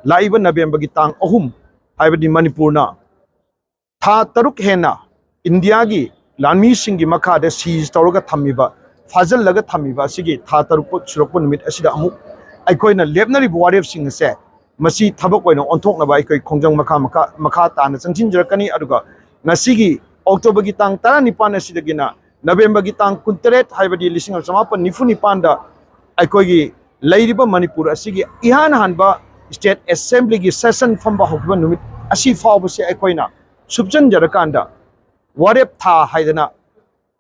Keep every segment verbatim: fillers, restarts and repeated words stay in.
ꯂꯥꯛꯏꯕ ꯅꯕꯦꯝꯕꯔꯒꯤ ꯇꯥꯡ ꯑꯍꯨꯝ, ꯍꯥꯏꯕꯗꯤ ꯃꯅꯤꯄꯨꯔꯅ ꯊꯥ ꯇꯔꯨꯛ ꯍꯦꯟꯅ ꯏꯟꯗꯤꯌꯥꯒꯤ ꯂꯥꯟꯃꯤꯁꯤꯡꯒꯤ ꯃꯈꯥꯗ ꯁꯤꯖ ꯇꯧꯔꯒ ꯊꯝꯃꯤꯕ, ꯐꯥꯖꯤꯜꯂꯒ ꯊꯝꯃꯤꯕ ꯑꯁꯤꯒꯤ ꯊꯥ ꯇꯔꯨꯛ ꯁꯨꯔꯛꯄ ꯅꯨꯃꯤꯠ ꯑꯁꯤꯗ ꯑꯃꯨꯛ ꯑꯩꯈꯣꯏꯅ ꯂꯦꯞꯅꯔꯤꯕ ꯋꯥꯔꯦꯞꯁꯤꯡ ꯑꯁꯦ ꯃꯁꯤ ꯊꯕꯛ ꯑꯣꯏꯅ ꯑꯣꯟꯊꯣꯛꯅꯕ ꯑꯩꯈꯣꯏ ꯈꯣꯡꯖꯪ ꯃꯈꯥ, ꯃꯈꯥ, ꯃꯈꯥ ꯇꯥꯅ ꯆꯪꯁꯤꯟꯖꯔꯛꯀꯅꯤ꯫ ꯑꯗꯨꯒ ꯉꯁꯤꯒꯤ ꯑꯣꯛꯇꯣꯕꯔꯒꯤ ꯇꯥꯡ ꯇꯔꯥꯅꯤꯄꯥꯟ ꯑꯁꯤꯗꯒꯤꯅ ꯅꯕꯦꯝꯕꯔꯒꯤ ꯇꯥꯡ ꯀꯨꯟꯇꯔꯦꯠ, ꯍꯥꯏꯕꯗꯤ ꯂꯤꯁꯤꯡ ꯑꯃ ꯆꯃꯥꯄꯟ ꯅꯤꯐꯨ ꯅꯤꯄꯥꯟꯗ ꯑꯩꯈꯣꯏꯒꯤ ꯂꯩꯔꯤꯕ ꯃꯅꯤꯄꯨꯔ ꯑꯁꯤꯒꯤ ꯏꯍꯥꯟ ꯍꯥꯟꯕ ꯁ꯭ꯇꯦꯠ ꯑꯦꯁꯦꯝꯕ꯭ꯂꯤꯒꯤ ꯁꯦꯁꯟ ꯐꯝꯕ ꯍꯧꯈꯤꯕ ꯅꯨꯃꯤꯠ ꯑꯁꯤ ꯐꯥꯎꯕꯁꯦ ꯑꯩꯈꯣꯏꯅ ꯁꯨꯞꯆꯟꯖꯔꯀꯥꯟꯗ ꯋꯥꯔꯦꯞ ꯊꯥ ꯍꯥꯏꯗꯅ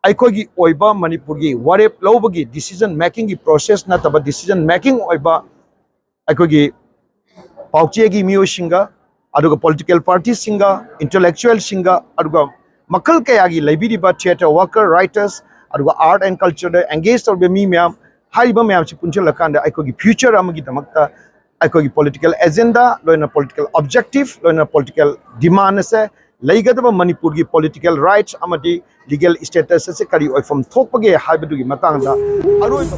ꯑꯩꯈꯣꯏꯒꯤ ꯑꯣꯏꯕ ꯃꯅꯤꯄꯨꯔꯒꯤ ꯋꯥꯔꯦꯞ ꯂꯧꯕꯒꯤ decision making ꯒꯤ process ꯅꯠꯇꯕ decision making ꯑꯣꯏꯕ ꯑꯩꯈꯣꯏꯒꯤ ꯄꯥꯎꯆꯦꯒꯤ ꯃꯤꯑꯣꯏꯁꯤꯡꯒ, ꯑꯗꯨꯒ political party ꯁꯤꯡꯒ, intellectual ꯁꯤꯡꯒ, ꯑꯗꯨꯒ ꯃꯈꯜ ꯀꯌꯥꯒꯤ ꯂꯩꯕꯤꯔꯤꯕ theatre worker, writers, ꯑꯗꯨꯒ art and culture the engage ꯇꯧꯔꯤꯕ ꯃꯤ ꯃꯌꯥꯝ, ꯍꯥꯏꯔꯤꯕ ꯃꯌꯥꯝꯁꯤ ꯄꯨꯟꯁꯤꯜꯂꯀꯥꯟꯗ ꯑꯩꯈꯣꯏꯒꯤ future ꯑꯃꯒꯤꯗꯃꯛꯇ ꯑꯩꯈꯣꯏꯒꯤ political agenda, ꯂꯣꯏꯅ political objective, ꯂꯣꯏꯅ political demand ꯑꯁꯦ ꯂꯩꯒꯗꯕ ꯃꯅꯤꯄꯨꯔꯒꯤ political rights ꯑꯃꯗꯤ legal status ꯑꯁꯦ ꯀꯔꯤ ꯑꯣꯏꯐꯝ ꯊꯣꯛꯄꯒꯦ ꯍꯥꯏꯕꯗꯨꯒꯤ ꯃꯇꯥꯡꯗ ꯑꯔꯣꯏꯕ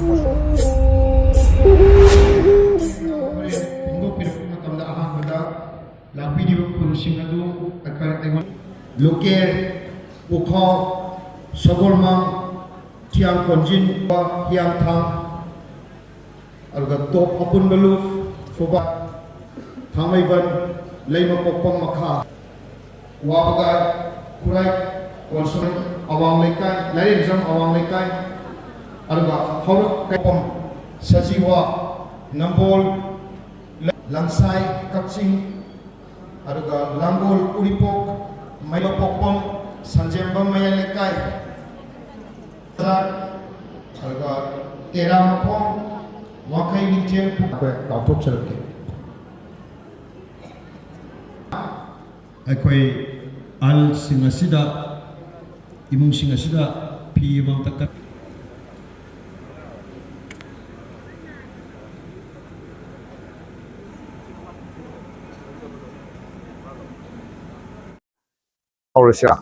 ꯐꯣꯡꯗꯣꯛꯄꯤꯔꯛꯄ ꯃꯇꯝꯗ ꯑꯍꯥꯟꯕꯗ ꯂꯥꯛꯄꯤꯔꯤꯕ ꯈꯨꯟꯁꯤꯡ ꯑꯗꯨ ꯑꯩꯈꯣꯏ, ꯑꯩꯉꯣꯟꯗ ꯂꯨꯀꯦ, ꯄꯨꯈꯥꯎ, ꯁꯒꯣꯜꯃꯥꯡ, ꯊꯤꯌꯥꯡ ꯀꯣꯟꯖꯤꯟ, ꯍꯤꯌꯥꯡꯊꯥꯡ, ꯑꯗꯨꯒ ꯇꯣꯞ ꯑꯄꯨꯟꯕ ꯂꯨꯞ, ꯐꯨꯕꯥ, ꯊꯥꯡꯃꯩꯕꯟ, ꯂꯩꯃꯄꯣꯛꯄꯝ ꯃꯈꯥ, ꯋꯥꯕꯒꯥꯏ, ꯈꯨꯔꯥꯏ, ꯀꯣꯟꯁꯣꯏ, ꯑꯋꯥꯡ ꯂꯩꯀꯥꯏ, ꯂꯥꯏꯔꯦꯝꯖꯝ ꯑꯋꯥꯡ ꯂꯩꯀꯥꯏ, ꯑꯗꯨꯒ ꯍꯧꯔꯛ ꯀꯩꯄꯝ, ꯁꯖꯤꯋꯥ, ꯅꯝꯕꯣꯜ, ꯂꯪꯁꯥꯏ, ꯀꯛꯆꯤꯡ, ꯑꯗꯨꯒ ꯂꯥꯡꯒꯣꯜ, ꯎꯔꯤꯄꯣꯛ, ꯃꯩꯕꯄꯣꯛꯄꯝ, ꯁꯟꯖꯦꯝꯕꯝ ꯃꯌꯥꯏ ꯂꯩꯀꯥꯏ, ꯑꯗꯨꯒ ꯇꯦꯔꯥꯃꯈꯣꯡ, ꯋꯥꯡꯈꯩ ꯅꯤꯡꯊꯦꯝ ꯑꯩꯈꯣꯏ ꯂꯥꯎꯊꯣꯛꯆꯔꯛꯀꯦ꯫ ꯑꯩꯈꯣꯏ ꯑꯍꯜꯁꯤꯡ ꯑꯁꯤꯗ, ꯏꯃꯨꯡꯁꯤꯡ ꯑꯁꯤꯗ ꯐꯤ ꯑꯃꯃꯝꯇ ꯀꯠ- ꯍꯧꯔꯁꯤꯔꯥ?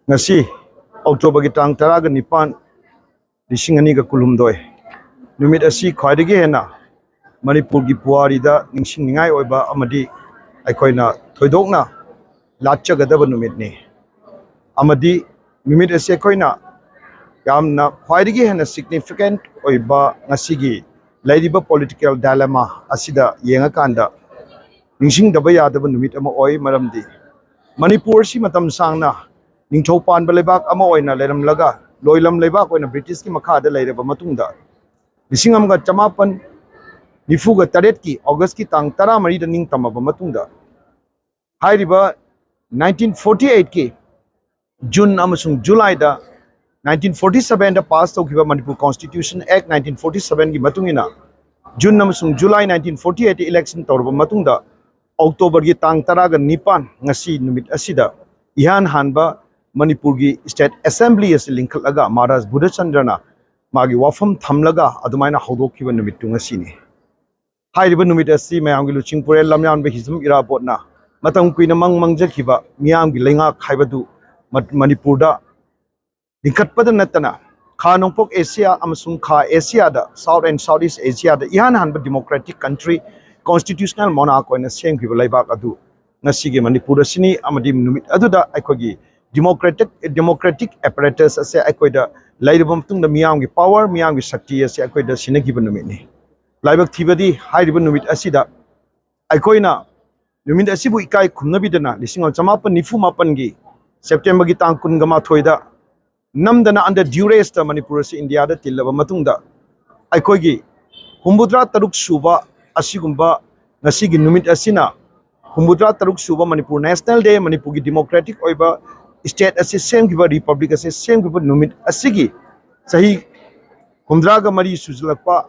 ꯉꯁꯤ ꯑꯣꯛꯇꯣꯕꯔꯒꯤ ꯇꯥꯡ ꯇꯔꯥꯒ ꯅꯤꯄꯥꯟ, ꯂꯤꯁꯤꯡ ꯑꯅꯤꯒ ꯀꯨꯟꯍꯨꯝꯗꯣꯏ, ꯅꯨꯃꯤꯠ ꯑꯁꯤ ꯈ꯭ꯋꯥꯏꯗꯒꯤ ꯍꯦꯟꯅ ꯃꯅꯤꯄꯨꯔꯒꯤ ꯄꯨꯋꯥꯔꯤꯗ ꯅꯤꯡꯁꯤꯡꯅꯤꯡꯉꯥꯏ ꯑꯣꯏꯕ ꯑꯃꯗꯤ ꯑꯩꯈꯣꯏꯅ ꯊꯣꯏꯗꯣꯛꯅ ꯂꯥꯠꯆꯒꯗꯕ ꯅꯨꯃꯤꯠꯅꯤ꯫ ꯑꯃꯗꯤ ꯅꯨꯃꯤꯠ ꯑꯁꯤ ꯑꯩꯈꯣꯏꯅ ꯌꯥꯝꯅ ꯈ꯭ꯋꯥꯏꯗꯒꯤ ꯍꯦꯟꯅ significant ꯑꯣꯏꯕ ꯉꯁꯤꯒꯤ ꯂꯩꯔꯤꯕ political dilemma ꯑꯁꯤꯗ ꯌꯦꯡꯉꯀꯥꯟꯗ ꯅꯤꯡꯁꯤꯡꯗꯕ ꯌꯥꯗꯕ ꯅꯨꯃꯤꯠ ꯑꯃ ꯑꯣꯏ꯫ ꯃꯔꯝꯗꯤ ꯃꯅꯤꯄꯨꯔ ꯑꯁꯤ ꯃꯇꯝ ꯁꯥꯡꯅ ꯅꯤꯡꯊꯧ ꯄꯥꯟꯕ ꯂꯩꯕꯥꯛ ꯑꯃ ꯑꯣꯏꯅ ꯂꯩꯔꯝꯂꯒ, ꯂꯣꯏꯂꯝ ꯂꯩꯕꯥꯛ ꯑꯣꯏꯅ ꯕ꯭ꯔꯤꯇꯤꯁꯀꯤ ꯃꯈꯥꯗ ꯂꯩꯔꯕ ꯃꯇꯨꯡꯗ, ꯂꯤꯁꯤꯡ ꯑꯃꯒ ꯆꯃꯥꯄꯟ ꯅꯤꯐꯨꯒ ꯇꯔꯦꯠꯀꯤ ꯑꯣꯒꯁꯀꯤ ꯇꯥꯡ ꯇꯔꯥꯃꯔꯤꯗ ꯅꯤꯡꯇꯝꯃꯕ ꯃꯇꯨꯡꯗ, ꯍꯥꯏꯔꯤꯕ nineteen forty eightꯀꯤ ꯖꯨꯟ ꯑꯃꯁꯨꯡ ꯖꯨꯂꯥꯏꯗ, nineteen forty sevenꯗ pass ꯇꯧꯈꯤꯕ Manipur Constitution Act nineteen forty sevenꯒꯤ ꯃꯇꯨꯡ ꯏꯟꯅ, ꯖꯨꯟ ꯑꯃꯁꯨꯡ ꯖꯨꯂꯥꯏ nineteen forty eightꯇ election ꯇꯧꯔꯕ ꯃꯇꯨꯡꯗ, ꯑꯣꯛꯇꯣꯕꯔꯒꯤ ꯇꯥꯡ ꯇꯔꯥꯒ ꯅꯤꯄꯥꯟ, ꯉꯁꯤ ꯅꯨꯃꯤꯠ ꯑꯁꯤꯗ ꯏꯍꯥꯟ ꯍꯥꯟꯕ ꯃꯅꯤꯄꯨꯔꯒꯤ state assembly ꯑꯁꯤ ꯂꯤꯡꯈꯠꯂꯒ ꯃꯍꯥꯔꯥꯖ ꯕꯨꯙꯆꯟꯗ꯭ꯔꯅ ꯃꯥꯒꯤ ꯋꯥꯐꯝ ꯊꯝꯂꯒ ꯑꯗꯨꯃꯥꯏꯅ ꯍꯧꯗꯣꯛꯈꯤꯕ ꯅꯨꯃꯤꯠꯇꯨ ꯉꯁꯤꯅꯤ꯫ ꯍꯥꯏꯔꯤꯕ ꯅꯨꯃꯤꯠ ꯑꯁꯤ ꯃꯌꯥꯝꯒꯤ ꯂꯨꯆꯤꯡ ꯄꯨꯔꯦꯜ ꯂꯝꯌꯥꯟꯕ ꯍꯤꯖꯝ ꯏꯔꯥꯕꯣꯠꯅ ꯃꯇꯝ ꯀꯨꯏꯅ ꯃꯪ ꯃꯪꯖꯈꯤꯕ ꯃꯤꯌꯥꯝꯒꯤ ꯂꯩꯉꯥꯛ ꯍꯥꯏꯕꯗꯨ ꯃ-, ꯃꯅꯤꯄꯨꯔꯗ ꯂꯤꯡꯈꯠꯄꯗ ꯅꯠꯇꯅ ꯈꯥ ꯅꯣꯡꯄꯣꯛ ꯑꯦꯁꯤꯌꯥ ꯑꯃꯁꯨꯡ ꯈꯥ ꯑꯦꯁꯤꯌꯥꯗ, South and South East Asiaꯗ ꯏꯍꯥꯟ ꯍꯥꯟꯕ democratic country, constitutional monarch ꯑꯣꯏꯅ ꯁꯦꯝꯈꯤꯕ ꯂꯩꯕꯥꯛ ꯑꯗꯨ ꯉꯁꯤꯒꯤ ꯃꯅꯤꯄꯨꯔ ꯑꯁꯤꯅꯤ꯫ ꯑꯃꯗꯤ ꯅꯨꯃꯤꯠ ꯑꯗꯨꯗ ꯑꯩꯈꯣꯏꯒꯤ democratic, democratic apparatus ꯑꯁꯦ ꯑꯩꯈꯣꯏꯗ ꯂꯩꯔꯕ ꯃꯇꯨꯡꯗ ꯃꯤꯌꯥꯝꯒꯤ power, ꯃꯤꯌꯥꯝꯒꯤ ꯁꯛꯇꯤ ꯑꯁꯦ ꯑꯩꯈꯣꯏꯗ ꯁꯤꯟꯅꯈꯤꯕ ꯅꯨꯃꯤꯠꯅꯤ꯫ ꯂꯥꯏꯕꯛ ꯊꯤꯕꯗꯤ ꯍꯥꯏꯔꯤꯕ ꯅꯨꯃꯤꯠ ꯑꯁꯤꯗ ꯑꯩꯈꯣꯏꯅ ꯅꯨꯃꯤꯠ ꯑꯁꯤꯕꯨ ꯏꯀꯥꯏ ꯈꯨꯝꯅꯕꯤꯗꯅ ꯂꯤꯁꯤꯡ ꯑꯃ ꯆꯃꯥꯄꯟ ꯅꯤꯐꯨ ꯃꯥꯄꯟꯒꯤ ꯁꯦꯞꯇꯦꯝꯕꯔꯒꯤ ꯇꯥꯡ ꯀꯨꯟꯒ ꯃꯥꯊꯣꯏꯗ ꯅꯝꯗꯅ under duraceꯇ ꯃꯅꯤꯄꯨꯔ ꯑꯁꯤ ꯏꯟꯗꯤꯌꯥꯗ ꯇꯤꯜꯂꯕ ꯃꯇꯨꯡꯗ, ꯑꯩꯈꯣꯏꯒꯤ ꯍꯨꯝꯐꯨꯇꯔꯥ ꯇꯔꯨꯛ ꯁꯨꯕ ꯑꯁꯤꯒꯨꯝꯕ ꯉꯁꯤꯒꯤ ꯅꯨꯃꯤꯠ ꯑꯁꯤꯅ ꯍꯨꯝꯐꯨꯇꯔꯥ ꯇꯔꯨꯛ ꯁꯨꯕ ꯃꯅꯤꯄꯨꯔ National Day, ꯃꯅꯤꯄꯨꯔꯒꯤ democratic ꯑꯣꯏꯕ state ꯑꯁꯤ ꯁꯦꯝꯈꯤꯕ, republic ꯑꯁꯤ ꯁꯦꯝꯈꯤꯕ ꯅꯨꯃꯤꯠ ꯑꯁꯤꯒꯤ ꯆꯍꯤ ꯍꯨꯝꯐꯨꯇꯔꯥꯒ ꯃꯔꯤ ꯁꯨꯖꯤꯜꯂꯛꯄ,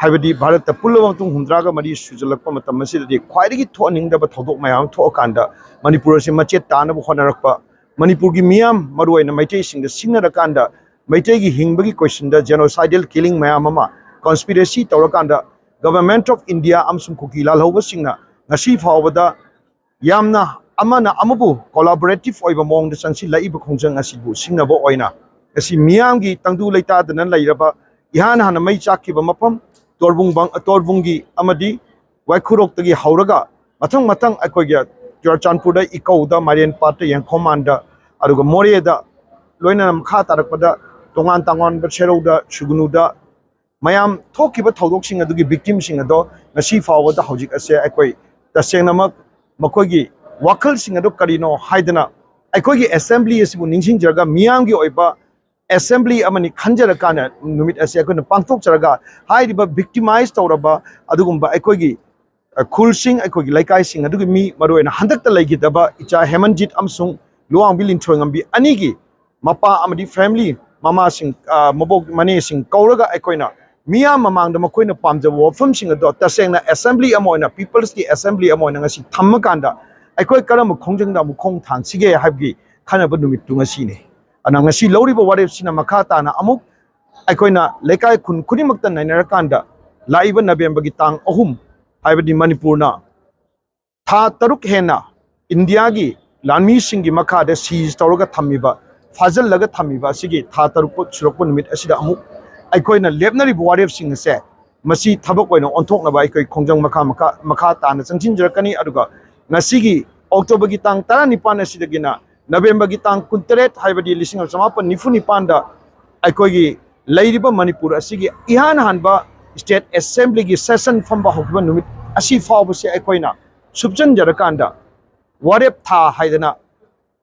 ꯍꯥꯏꯕꯗꯤ ꯚꯥꯔꯠꯇ ꯄꯨꯜꯂꯕ ꯃꯇꯨꯡ ꯍꯨꯝꯐꯨꯇꯔꯥꯒ ꯃꯔꯤ ꯁꯨꯖꯤꯜꯂꯛꯄ ꯃꯇꯝ ꯑꯁꯤꯗꯗꯤ ꯈ꯭ꯋꯥꯏꯗꯒꯤ ꯊꯣꯛꯍꯟꯅꯤꯡꯗꯕ ꯊꯧꯗꯣꯛ ꯃꯌꯥꯝ ꯑꯃ ꯊꯣꯛꯑꯀꯥꯟꯗ ꯃꯅꯤꯄꯨꯔ ꯑꯁꯤ ꯃꯆꯦꯠ ꯇꯥꯅꯕ ꯍꯣꯠꯅꯔꯛꯄ, ꯃꯅꯤꯄꯨꯔꯒꯤ ꯃꯤꯌꯥꯝ, ꯃꯔꯨꯑꯣꯏꯅ ꯃꯩꯇꯩꯁꯤꯡꯗ ꯁꯤꯡꯅꯔꯀꯥꯟꯗ ꯃꯩꯇꯩꯒꯤ ꯍꯤꯡꯕꯒꯤ questionꯗ genocidal killing ꯃꯌꯥꯝ ꯑꯃ conspiracy ꯇꯧꯔꯀꯥꯟꯗ Government of India ꯑꯃꯁꯨꯡ ꯀꯨꯀꯤ ꯂꯥꯜꯍꯧꯕꯁꯤꯡꯅ ꯉꯁꯤ ꯐꯥꯎꯕꯗ ꯌꯥꯝꯅ ꯑꯃꯅ ꯑꯃꯕꯨ collaborative ꯑꯣꯏꯕ ꯃꯑꯣꯡꯗ ꯆꯪꯁꯤꯜꯂꯛꯏꯕ ꯈꯣꯡꯖꯪ ꯑꯁꯤꯕꯨ ꯁꯤꯡꯅꯕ ꯑꯣꯏꯅ ꯉꯁꯤ ꯃꯤꯌꯥꯝꯒꯤ ꯇꯪꯗꯨ ꯂꯩꯇꯥꯗꯅ ꯂꯩꯔꯕ, ꯏꯍꯥꯟ ꯍꯥꯟꯅ ꯃꯩ ꯆꯥꯛꯈꯤꯕ ꯃꯐꯝ, ꯇꯣꯔꯕꯨꯡ ꯕꯪ-, ꯇꯣꯔꯕꯨꯡꯒꯤ ꯑꯃꯗꯤ ꯋꯥꯏꯈꯨꯔꯣꯛꯇꯒꯤ ꯍꯧꯔꯒ ꯃꯊꯪ ꯃꯊꯪ ꯑꯩꯈꯣꯏꯒꯤ ꯆꯨꯔꯆꯥꯟꯄꯨꯔꯗ, ꯏꯀꯧꯗ, ꯃꯥꯏꯔꯦꯟꯄꯥꯠꯇ, ꯌꯦꯡꯈꯣꯃꯥꯟꯗ, ꯑꯗꯨꯒ ꯃꯣꯔꯦꯗ, ꯂꯣꯏꯅꯅ ꯃꯈꯥ ꯇꯥꯔꯛꯄꯗ ꯇꯣꯉꯥꯟ ꯇꯣꯉꯥꯟꯕ ꯁꯦꯔꯧꯗ, ꯁꯨꯒꯅꯨꯗ, ꯃꯌꯥꯝ ꯊꯣꯛꯈꯤꯕ ꯊꯧꯗꯣꯛꯁꯤꯡ ꯑꯗꯨꯒꯤ ꯚꯤꯛꯇꯤꯝꯁꯤꯡ ꯑꯗꯣ ꯉꯁꯤ ꯐꯥꯎꯕꯗ ꯍꯧꯖꯤꯛ ꯑꯁꯦ ꯑꯩꯈꯣꯏ ꯇꯁꯦꯡꯅꯃꯛ ꯃꯈꯣꯏꯒꯤ ꯋꯥꯈꯜꯁꯤꯡ ꯑꯗꯨ ꯀꯔꯤꯅꯣ ꯍꯥꯏꯗꯅ ꯑꯩꯈꯣꯏꯒꯤ ꯑꯦꯁꯦꯝꯕ꯭ꯂꯤ ꯑꯁꯤꯕꯨ ꯅꯤꯡꯁꯤꯡꯖꯔꯒ ꯃꯤꯌꯥꯝꯒꯤ ꯑꯣꯏꯕ ꯑꯦꯁꯦꯝꯕ꯭ꯂꯤ ꯑꯃꯅꯤ ꯈꯟꯖꯔꯀꯥꯟꯗ ꯅꯨꯃꯤꯠ ꯑꯁꯤ ꯑꯩꯈꯣꯏꯅ ꯄꯥꯡꯊꯣꯛꯆꯔꯒ ꯍꯥꯏꯔꯤꯕ ꯚꯤꯛꯇꯤꯃꯥꯏꯁ ꯇꯧꯔꯕ ꯑꯗꯨꯒꯨꯝꯕ ꯑꯩꯈꯣꯏꯒꯤ, ꯑ, ꯈꯨꯜꯁꯤꯡ, ꯑꯩꯈꯣꯏꯒꯤ ꯂꯩꯀꯥꯏꯁꯤꯡ ꯑꯗꯨꯒꯤ ꯃꯤ, ꯃꯔꯨꯑꯣꯏꯅ ꯍꯟꯗꯛꯇ ꯂꯩꯈꯤꯗꯕ ꯏꯆꯥ ꯍꯦꯃꯟꯖꯤꯠ ꯑꯃꯁꯨꯡ ꯂꯨꯋꯥꯡꯕꯤ ꯂꯤꯟꯊꯣꯏꯉꯝꯕꯤ ꯑꯅꯤꯒꯤ ꯃꯄꯥ ꯑꯃꯗꯤ ꯐꯦꯃꯤꯂꯤ ꯃꯃꯥꯁꯤꯡ, ꯑ, ꯃꯕꯣꯛ ꯃꯅꯦꯁꯤꯡ ꯀꯧꯔꯒ ꯑꯩꯈꯣꯏꯅ ꯃꯤꯌꯥꯝ ꯃꯃꯥꯡꯗ ꯃꯈꯣꯏꯅ ꯄꯥꯝꯖꯕ ꯋꯥꯐꯝꯁꯤꯡ ꯑꯗꯣ ꯇꯁꯦꯡꯅ ꯑꯦꯁꯦꯝꯕ꯭ꯂꯤ ꯑꯃ ꯑꯣꯏꯅ, ꯄꯤꯄꯜꯁꯀꯤ ꯑꯦꯁꯦꯝꯕ꯭ꯂꯤ ꯑꯃ ꯑꯣꯏꯅ ꯉꯁꯤ ꯊꯝꯃꯀꯥꯟꯗ ꯑꯩꯈꯣꯏ ꯀꯔꯝꯕ ꯈꯣꯡꯖꯪꯗ ꯑꯃꯨꯛ ꯈꯣꯡ ꯊꯥꯡꯁꯤꯒꯦ ꯍꯥꯏꯕꯒꯤ ꯈꯟꯅꯕ ꯅꯨꯃꯤꯠꯇꯨ ꯉꯁꯤꯅꯤ꯫ ꯑꯗꯨꯅ ꯉꯁꯤ ꯂꯧꯔꯤꯕ ꯋꯥꯔꯦꯞꯁꯤꯅ ꯃꯈꯥ ꯇꯥꯅ ꯑꯃꯨꯛ ꯑꯩꯈꯣꯏꯅ ꯂꯩꯀꯥꯏ ꯈꯨꯟ ꯈꯨꯗꯤꯡꯃꯛꯇ ꯅꯩꯅꯔꯀꯥꯟꯗ ꯂꯥꯛꯏꯕ ꯅꯕꯦꯝꯕꯔꯒꯤ ꯇꯥꯡ ꯑꯍꯨꯝ, ꯍꯥꯏꯕꯗꯤ ꯃꯅꯤꯄꯨꯔꯅ ꯊꯥ ꯇꯔꯨꯛ ꯍꯦꯟꯅ ꯏꯟꯗꯤꯌꯥꯒꯤ ꯂꯥꯟꯃꯤꯁꯤꯡꯒꯤ ꯃꯈꯥꯗ ꯁꯤꯖ ꯇꯧꯔꯒ ꯊꯝꯃꯤꯕ, ꯐꯥꯖꯤꯜꯂꯒ ꯊꯝꯃꯤꯕ ꯑꯁꯤꯒꯤ ꯊꯥ ꯇꯔꯨꯛ ꯁꯨꯔꯛꯄ ꯅꯨꯃꯤꯠ ꯑꯁꯤꯗ ꯑꯃꯨꯛ ꯑꯩꯈꯣꯏꯅ ꯂꯦꯞꯅꯔꯤꯕ ꯋꯥꯔꯦꯞꯁꯤꯡ ꯑꯁꯦ ꯃꯁꯤ ꯊꯕꯛ ꯑꯣꯏꯅ ꯑꯣꯟꯊꯣꯛꯅꯕ ꯑꯩꯈꯣꯏ ꯈꯣꯡꯖꯪ ꯃꯈꯥ, ꯃꯈꯥ, ꯃꯈꯥ ꯇꯥꯅ ꯆꯪꯁꯤꯟꯖꯔꯛꯀꯅꯤ꯫ ꯑꯗꯨꯒ ꯉꯁꯤꯒꯤ ꯑꯣꯛꯇꯣꯕꯔꯒꯤ ꯇꯥꯡ ꯇꯔꯥꯅꯤꯄꯥꯟ ꯑꯁꯤꯗꯒꯤꯅ ꯅꯕꯦꯝꯕꯔꯒꯤ ꯇꯥꯡ ꯀꯨꯟꯇꯔꯦꯠ, ꯍꯥꯏꯕꯗꯤ ꯂꯤꯁꯤꯡ ꯑꯃ ꯆꯃꯥꯄꯟ ꯅꯤꯐꯨ ꯅꯤꯄꯥꯟꯗ ꯑꯩꯈꯣꯏꯒꯤ ꯂꯩꯔꯤꯕ ꯃꯅꯤꯄꯨꯔ ꯑꯁꯤꯒꯤ ꯏꯍꯥꯟ ꯍꯥꯟꯕ ꯁ꯭ꯇꯦꯠ ꯑꯦꯁꯦꯝꯕ꯭ꯂꯤꯒꯤ ꯁꯦꯁꯟ ꯐꯝꯕ ꯍꯧꯈꯤꯕ ꯅꯨꯃꯤꯠ ꯑꯁꯤ ꯐꯥꯎꯕꯁꯦ ꯑꯩꯈꯣꯏꯅ ꯁꯨꯞꯆꯟꯖꯔꯀꯥꯟꯗ ꯋꯥꯔꯦꯞ ꯊꯥ ꯍꯥꯏꯗꯅ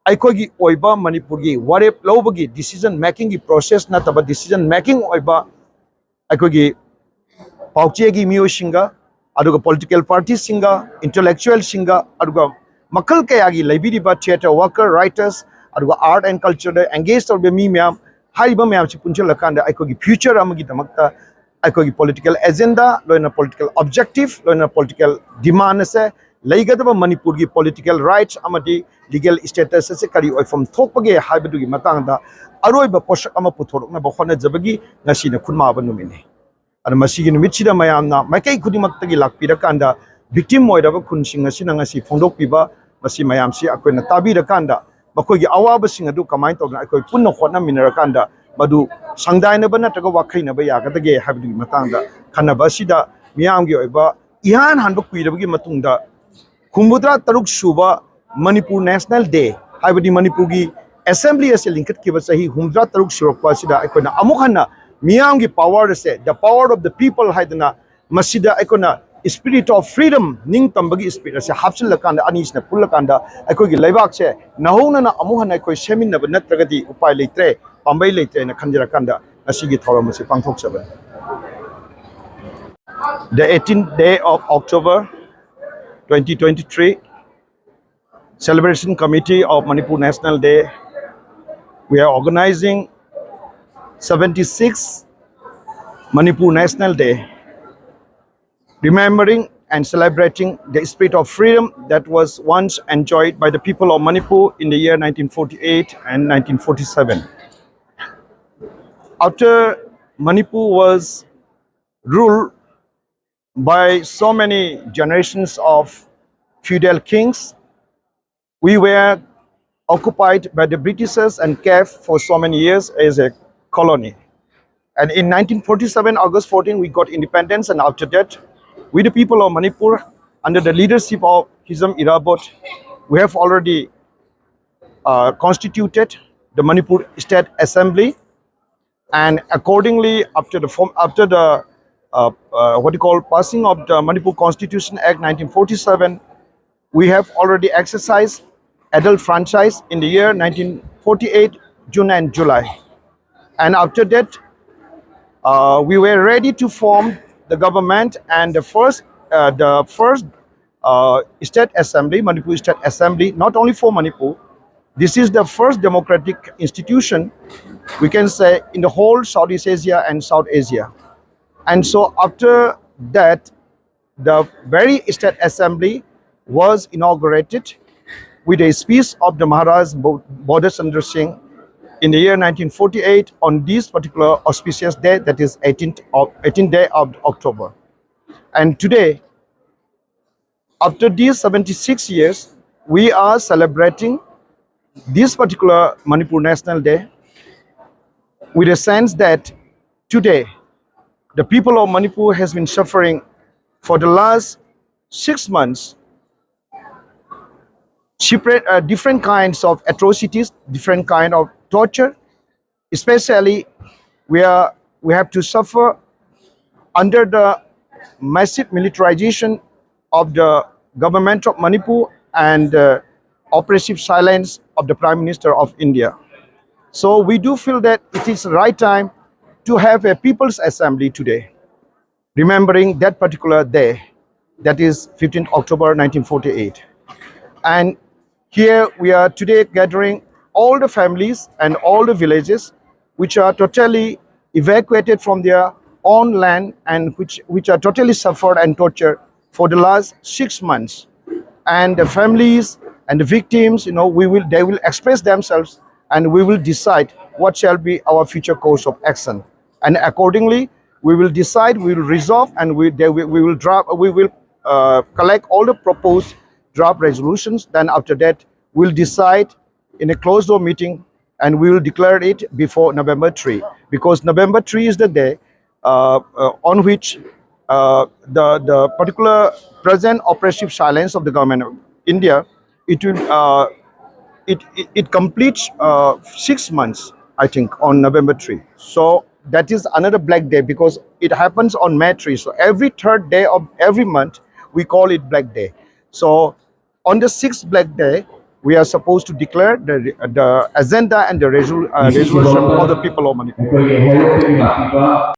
ꯑꯩꯈꯣꯏꯒꯤ ꯑꯣꯏꯕ ꯃꯅꯤꯄꯨꯔꯒꯤ ꯋꯥꯔꯦꯞ ꯂꯧꯕꯒꯤ decision making ꯒꯤ process ꯅꯠꯇꯕ decision making ꯑꯣꯏꯕ ꯑꯩꯈꯣꯏꯒꯤ ꯄꯥꯎꯆꯦꯒꯤ ꯃꯤꯑꯣꯏꯁꯤꯡꯒ, ꯑꯗꯨꯒ political party ꯁꯤꯡꯒ, intellectual ꯁꯤꯡꯒ, ꯑꯗꯨꯒ ꯃꯈꯜ ꯀꯌꯥꯒꯤ ꯂꯩꯕꯤꯔꯤꯕ theatre worker, writers, ꯑꯗꯨꯒ art and culture the engage ꯇꯧꯔꯤꯕ ꯃꯤ ꯃꯌꯥꯝ, ꯍꯥꯏꯔꯤꯕ ꯃꯌꯥꯝꯁꯤ ꯄꯨꯟꯁꯤꯜꯂꯀꯥꯟꯗ ꯑꯩꯈꯣꯏꯒꯤ future ꯑꯃꯒꯤꯗꯃꯛꯇ ꯑꯩꯈꯣꯏꯒꯤ political agenda, ꯂꯣꯏꯅ political objective, ꯂꯣꯏꯅ political demand ꯑꯁꯦ ꯂꯩꯒꯗꯕ ꯃꯅꯤꯄꯨꯔꯒꯤ political rights ꯑꯃꯗꯤ legal status ꯑꯁꯦ ꯀꯔꯤ ꯑꯣꯏꯐꯝ ꯊꯣꯛꯄꯒꯦ ꯍꯥꯏꯕꯗꯨꯒꯤ ꯃꯇꯥꯡꯗ ꯑꯔꯣꯏꯕ ꯄꯣꯠꯁꯛ ꯑꯃ ꯄꯨꯊꯣꯔꯛꯅꯕ ꯍꯣꯠꯅꯖꯕꯒꯤ ꯉꯁꯤꯅ ꯈꯨꯟꯃꯥꯕ ꯅꯨꯃꯤꯠꯅꯤ꯫ ꯑꯗꯨꯅ ꯃꯁꯤꯒꯤ ꯅꯨꯃꯤꯠꯁꯤꯗ ꯃꯌꯥꯝꯅ ꯃꯥꯏꯀꯩ ꯈꯨꯗꯤꯡꯃꯛꯇꯒꯤ ꯂꯥꯛꯄꯤꯔꯀꯥꯟꯗ victim ꯑꯣꯏꯔꯕ ꯈꯨꯟꯁꯤꯡ ꯑꯁꯤꯅ ꯉꯁꯤ ꯐꯣꯡꯗꯣꯛꯄꯤꯕ ꯃꯁꯤ ꯃꯌꯥꯝꯁꯤ ꯑꯩꯈꯣꯏꯅ ꯇꯥꯕꯤꯔꯀꯥꯟꯗ ꯃꯈꯣꯏꯒꯤ ꯑꯋꯥꯕꯁꯤꯡ ꯑꯗꯨ ꯀꯃꯥꯏꯅ ꯇꯧꯗꯅ ꯑꯩꯈꯣꯏ ꯄꯨꯟꯅ ꯍꯣꯠꯅꯃꯤꯟꯅꯔꯀꯥꯟꯗ ꯃꯗꯨ ꯁꯪꯗꯥꯏꯅꯕ ꯅꯠꯇ꯭ꯔꯒ ꯋꯥꯈꯩꯅꯕ ꯌꯥꯒꯗꯒꯦ ꯍꯥꯏꯕꯗꯨꯒꯤ ꯃꯇꯥꯡꯗ ꯈꯟꯅꯕ ꯑꯁꯤꯗ ꯃꯤꯌꯥꯝꯒꯤ ꯑꯣꯏꯕ ꯏꯍꯥꯟ ꯍꯥꯟꯕ ꯀꯨꯏꯔꯕꯒꯤ ꯃꯇꯨꯡꯗ ꯍꯨꯝꯐꯨꯇꯔꯥ ꯇꯔꯨꯛ ꯁꯨꯕ ꯃꯅꯤꯄꯨꯔ ꯅꯦꯁꯅꯦꯜ ꯗꯦ, ꯍꯥꯏꯕꯗꯤ ꯃꯅꯤꯄꯨꯔꯒꯤ ꯑꯦꯁꯦꯝꯕ꯭ꯂꯤ ꯑꯁꯤ ꯂꯤꯡꯈꯠꯈꯤꯕ ꯆꯍꯤ ꯍꯨꯝꯐꯨꯇꯔꯥ ꯇꯔꯨꯛ ꯁꯨꯔꯛꯄ ꯑꯁꯤꯗ ꯑꯩꯈꯣꯏꯅ ꯑꯃꯨꯛ ꯍꯟꯅ ꯃꯤꯌꯥꯝꯒꯤ ꯄꯥꯋꯔ ꯑꯁꯦ, the power of the people ꯍꯥꯏꯗꯅ, ꯃꯁꯤꯗ ꯑꯩꯈꯣꯏꯅ spirit of freedom, ꯅꯤꯡꯇꯝꯕꯒꯤ spirit ꯑꯁꯦ ꯍꯥꯞꯆꯤꯜꯂꯀꯥꯟꯗ, ꯑꯅꯤꯁꯤꯅ ꯄꯨꯜꯂꯀꯥꯟꯗ ꯑꯩꯈꯣꯏꯒꯤ ꯂꯩꯕꯥꯛꯁꯦ ꯅꯧꯍꯧꯅꯅ ꯑꯃꯨꯛ ꯍꯟꯅ ꯑꯩꯈꯣꯏ ꯁꯦꯝꯃꯤꯟꯅꯕ ꯅꯠꯇ꯭ꯔꯒꯗꯤ ꯎꯄꯥꯏ ꯂꯩꯇ꯭ꯔꯦ, ꯄꯥꯝꯕꯩ ꯂꯩꯇ꯭ꯔꯦꯅ ꯈꯟꯖꯔꯀꯥꯟꯗ ꯉꯁꯤꯒꯤ ꯊꯧꯔꯝ ꯑꯁꯤ ꯄꯥꯡꯊꯣꯛꯆꯕꯅꯤ꯫ The eighteenth day of October twenty twenty-three, Celebration Committee of Manipur National Day, we are organizing seventy-sixth Manipur National Day, remembering and celebrating the spirit of freedom that was once enjoyed by the people of Manipur in the year nineteen forty-eight and nineteen forty-seven. After Manipur was ruled by so many generations of feudal kings, we were occupied by the Britishers and kept for so many years as a colony. And in nineteen forty-seven, August fourteen, we got independence, and after that, we, the people of Manipur, under the leadership of Hizam Irabot, we have already uh, constituted the Manipur State Assembly, and accordingly, after the form, after the uh, uh, what you call passing of the Manipur Constitution Act nineteen forty-seven, we have already exercised adult franchise in the year nineteen forty-eight, June and July. And after that, uh, we were ready to form the government, and the first, uh, the first uh, State Assembly, Manipur State Assembly, not only for Manipur, this is the first democratic institution, we can say, in the whole Southeast Asia and South Asia. And so after that, the very State Assembly was inaugurated with a speech of the Maharaj Bo- Bodha Chandra Singh in the year nineteen forty-eight on this particular auspicious day, that is eighteenth of, eighteenth day of October. And today, after these seventy-six years, we are celebrating this particular Manipur National Day with a sense that today the people of Manipur has been suffering for the last six months separate, uh, different kinds of atrocities, different kind of torture, especially we are, we have to suffer under the massive militarization of the government of Manipur and the oppressive silence of the Prime Minister of India. So we do feel that it is the right time to have a People's Assembly today, remembering that particular day, that is fifteenth October nineteen forty-eight. And here we are today gathering all the families and all the villages which are totally evacuated from their own land and which, which are totally suffered and tortured for the last six months. And the families and the victims, you know, we will, they will express themselves, and we will decide what shall be our future course of action. And accordingly, we will decide, we will resolve, and we, they, we, we will draft, we will, uh, collect all the proposed draft resolutions. Then after that, we'll decide in a closed door meeting, and we will declare it before November three, because November three is the day, uh, uh, on which, uh, the, the particular present oppressive silence of the government of India, it will, uh, it, it, it completes, uh, six months, I think, on November three. So that is another black day because it happens on May three. So every third day of every month, we call it black day. So on the sixth black day, we are supposed to declare the, the agenda and the resol-, uh, resolution of the people of Manipur.